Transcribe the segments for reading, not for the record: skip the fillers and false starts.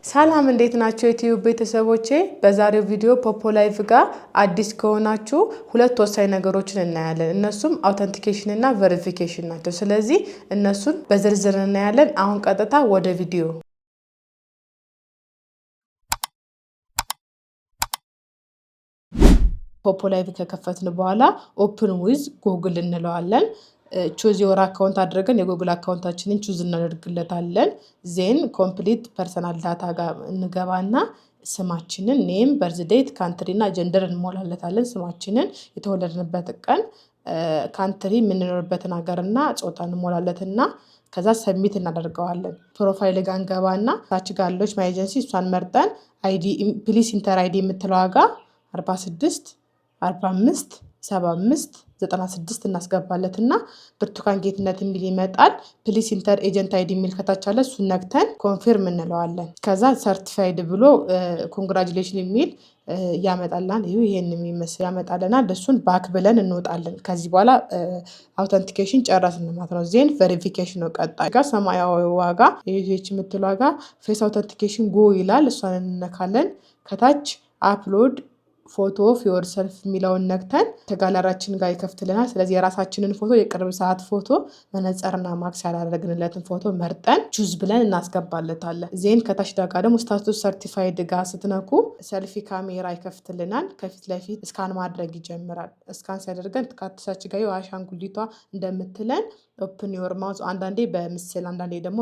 ሰላም፣ እንዴት ናችሁ የዩቲዩብ ቤተሰቦቼ? በዛሬው ቪዲዮ Poppo Live ጋር አዲስ ከሆናችሁ ሁለት ወሳኝ ነገሮችን እናያለን። እነሱም authentication እና verification ናቸው። ስለዚህ እነሱን በዝርዝር እናያለን። አሁን ቀጥታ ወደ ቪዲዮ። Poppo Live ከከፈትን በኋላ open with Google እንለዋለን። Choose your account አድርገን የ Google account ኣችንን choose እናደርግለታለን። Then complete personal data ጋር እንገባና ስማችንን፣ name፣ birth date፣ country እና gender እንሞላለታለን። ስማችንን፣ የተወለድንበት ቀን፣ country የምንኖርበትን ሀገር እና ጾታ እንሞላለትና ከዛ submit እናደርገዋለን። Profile ጋር እንገባና ታች ጋር ያለች my agency እሷን መርጠን ID፣ please enter ID የምትለዋ ጋር 46 45 75 96 እናስገባለትና ብርቱካን ጌትነት የሚል ይመጣል። Please enter agent ID የሚል ከታች አለ። እሱን ነክተን confirm እንለዋለን። ከዛ certified ብሎ congratulation የሚል ያመጣልናል። ይሁ ይሄን የሚመስል ያመጣልናል። እሱን back ብለን እንወጣለን። ከዚህ በኋላ authentication ጨረስን ማለት ነው። Then verification ነው ቀጣይ ጋር። ሰማያዊ ዋጋ የዩቲች የምትል ዋጋ face authentication go ይላል። እሷን እንነካለን። ከታች upload photo of yourself የሚለውን ነክተን ከጋለሪያችን ጋር ይከፍትልናል። ስለዚህ የራሳችንን ፎቶ፣ የቅርብ ሰዓት ፎቶ፣ መነጽርና ማክስ ያላደረግንለትን ፎቶ መርጠን choose ብለን እናስገባለታለን። Then ከታች ዳጋ ደግሞ status certified ጋር ስትነኩ selfie camera ይከፍትልናል። ከፊት ለፊት scan ማድረግ ይጀምራል። Scan ሲያደርገን ከታች ጋር አሻንጉሊቷ እንደምትለን open your mouth፣ አንዳንዴ በምስል አንዳንዴ ደግሞ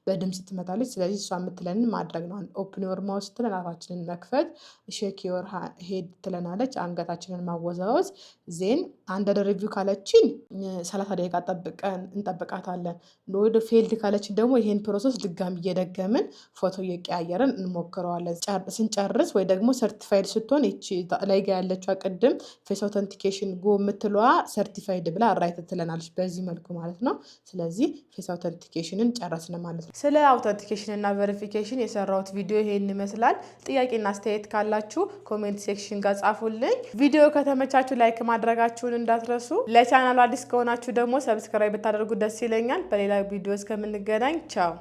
በድምፅ ትመጣለች። ስለዚህ እሷ የምትለንን ማድረግ ነው። Open your mouth ስትለን አፋችንን መክፈት፣ shake your head ትለናለች፣ አንገታችንን ማወዛወዝ። Then under review ካለችን 30 ደቂቃ ጠብቀን እንጠብቃታለን። ወደ failed ካለችን ደግሞ ይሄን process ድጋሚ እየደገምን ፎቶ እየቀያየርን እንሞክረዋለን። ስንጨርስ ወይ ደግሞ certified ስትሆን ይቺ ላይ ጋ ያለችዋ ቅድም face authentication go የምትለዋ certified ብላ right ትለናለች። በዚህ መልኩ ማለት ነው። ስለዚህ face authentication ን ጨረስን ማለት ነው። ስለ authentication እና verification የሰራሁት ቪዲዮ ይሄን ይመስላል። ጥያቄና አስተያየት ካላችሁ comment section ጋር ጻፉልኝ። ቪዲዮ ከተመቻችሁ like ማድረጋችሁን እንዳትረሱ። ለቻናሉ አዲስ ከሆናችሁ ደግሞ subscribe ብታደርጉ ደስ ይለኛል። በሌላ ቪዲዮ እስከምንገናኝ ቻው።